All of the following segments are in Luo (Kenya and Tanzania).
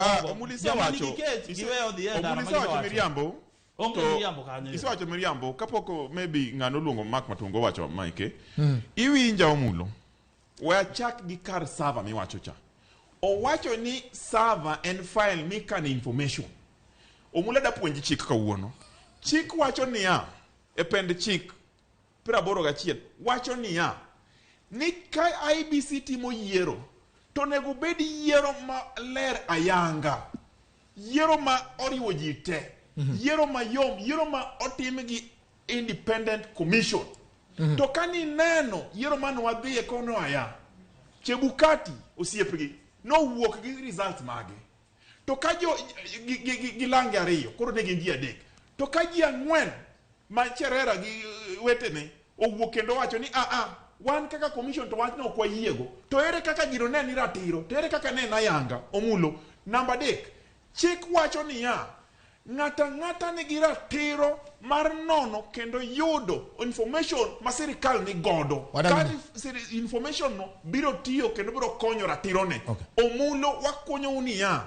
Ah, Omuli Joma isewacho nigi kech ise- giweyo odhi e ndara Omuli ma isewacho giwacho. miriambo. Onge to- miriambo kanyo. Isewacho miriambo kapok maybe ng'ano oluongo Mark Matungo owacho Mike. Iwinja Omulo. We achak gi kar server miwacho cha. Owacho ni server en file mikane information. Omulo da puonji chik kawuono. Chik wacho niya, e pend chik 81 wacho niya, ni ka IEBC timo yiero to onego obed yiero maler ayanga, yiero ma oriwo ji te, yiero mayom, yiero ma otim gi independent commission. To ka nineno yiero mane wadhiye kono aya, Chebukati osiepgi nowuok gi results mage. To ka jo gi, gi, gi, gi lange ariyo, koro ne gin ji adek. To ka ji ang'wen ma Cherera gi wetene owuok kendo wacho ni a a wan kaka commission to wachno ok wayiego. To ere kaka gino ne ni ratiro? To ere kaka ne en ayanga? Omulo. Namba adek, chik wacho niya, ng'ato ang'ata nigi ratiro mar nono kendo yudo information ma sirikal ni godo. Wadagi Ka information no biro tiyo kendo biro konyo ratirone. Okay. Omulo wakonyou niya,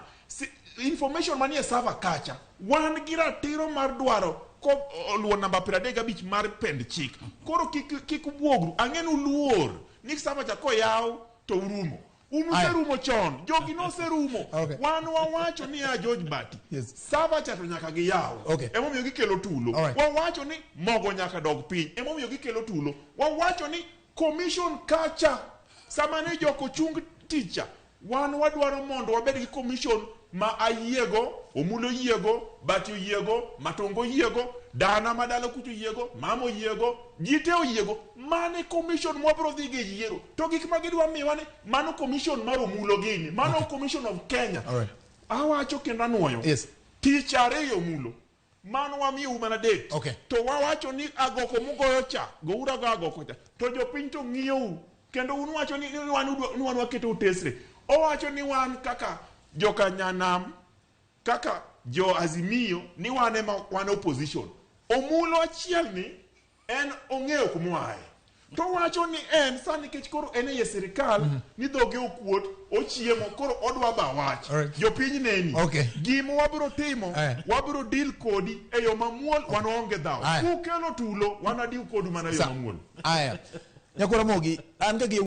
information manie server kacha, wan gi ratiro mar dwaro ko oluwo namba 35 mar pend chik. Koro kik kik ubwogru, ang'e ni uluor ni server cha koyaw to urumo. Un Aya. userumo chon, jogi noserumo. Okay. Wan wawacho niya George Bati, Yes. server cha to nyaka giyaw. Okay. Emomiyo gikelo tulo. Alright. Wawacho ni mogo nyaka dog piny. Emomiyo gikelo tulo. Wawacho ni commission kacha sama ne joko chung tich cha, wan wadwaro mondo wabed gi commission ma ayiego, Omulo oyiego, Bati oyiego, Matongo oyiego, dana madala kucho oyiego, mama oyiego, ji te oyiego. Mane commission mwabiro dhi go e yiero. To gik ma gidwa miwa ni mano commission mar Omulo gini, mano commission of Kenya. Alright. Awacho kendo anuoyo. Yes. Tich ariyo Omulo. Mano wamiyou mana date. Okay. To wawacho ni agoko mugoyo cha, gouru ago agoko cha. To jopiny to ng'iyou. Kendo un wacho ni, ni wan udwa- ni wan waketou tesre. Owacho ni wan kaka joka nyanam, kaka jo Azimio, ni wan ema wan opposition. Omulo achiel ni en ong'eyo kumoaye. To wacho ni en sani nikech koro en ei sirikal ni dhoge okuot, ochiemo, koro odwa ba wach. Alright. Jopiny neni. Okay. Gima wabiro timo, Aye. wabiro deal kodi e yo mamuol, wan waonge dhaw. Aye. Kukelo tulo, wan wadeal kodu mana e yo Sa- mamuol. Aya. Nyakwar Ramogi, an ka gi